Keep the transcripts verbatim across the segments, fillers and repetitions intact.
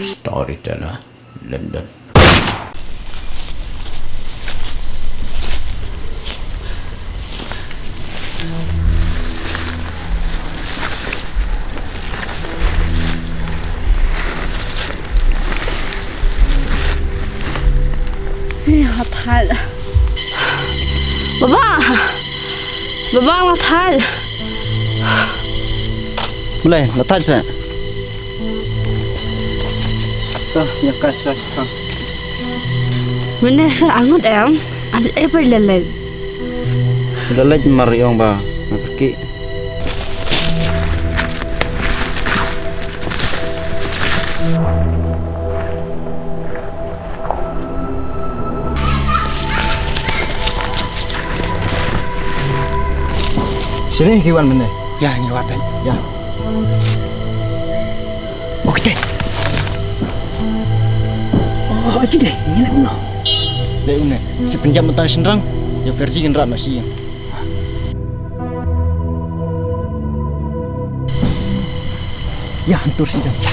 Storyteller, London. Ïa, thait. Baba! Baba, nga thait. Balei, la thait seh? To, ïa ka shuwa shipang. Mynne shuwa angut em, ade eh ba la leit. La leit mar ïong ba, nga kyrkieh. Shane ki wan mynne. Ïa, ngi wad peit. Ïa. Oh, kita. Oh, kita. Ngi leh kumno? Leh kumne. Sa pynjah mynta shynrang. Ïa Fergie kan rat noh shi ïing. Ïa, hantur shi jan. Ïa.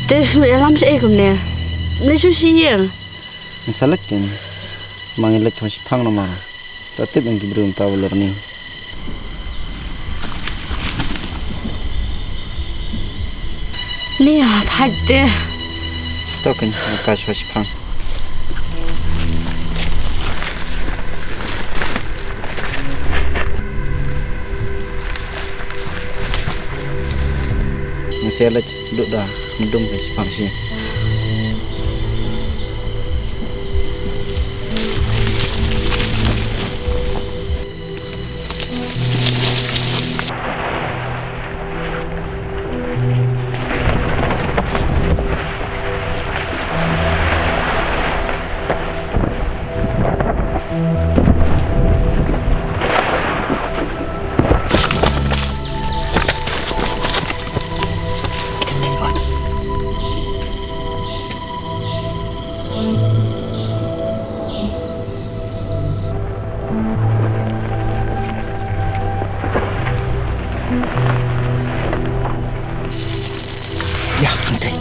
Te shu ïalam shaei kumne? Leit shu shi ïing. Ngin sa leit kein. Ma ngin leit shuwa shipang namar. To tip ïa ki briew mynta ba lorni. Ni ha thait te. To kein, ka shuwa shipang. Ngin sa leit duh da mdum ka shipang shi. Ïa, hangtai.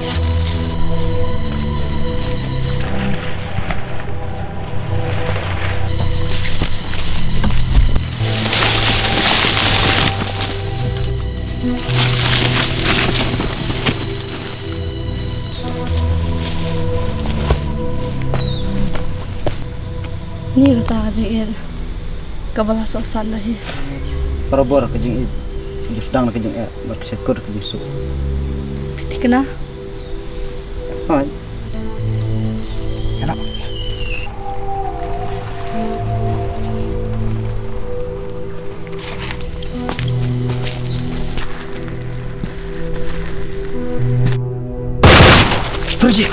Ni kata ka jingïeit kaba la soh san da hi. Barabor ka jingïeit ju sdang da ka jingeh bad ka shait kut da ka jingsuk. Phi thikna? Hooid. Ïa noh. Fergie.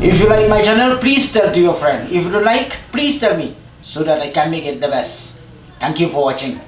If you like my channel, please tell to your friend. If you don't like, please tell me so that I can make it the best. Thank you for watching.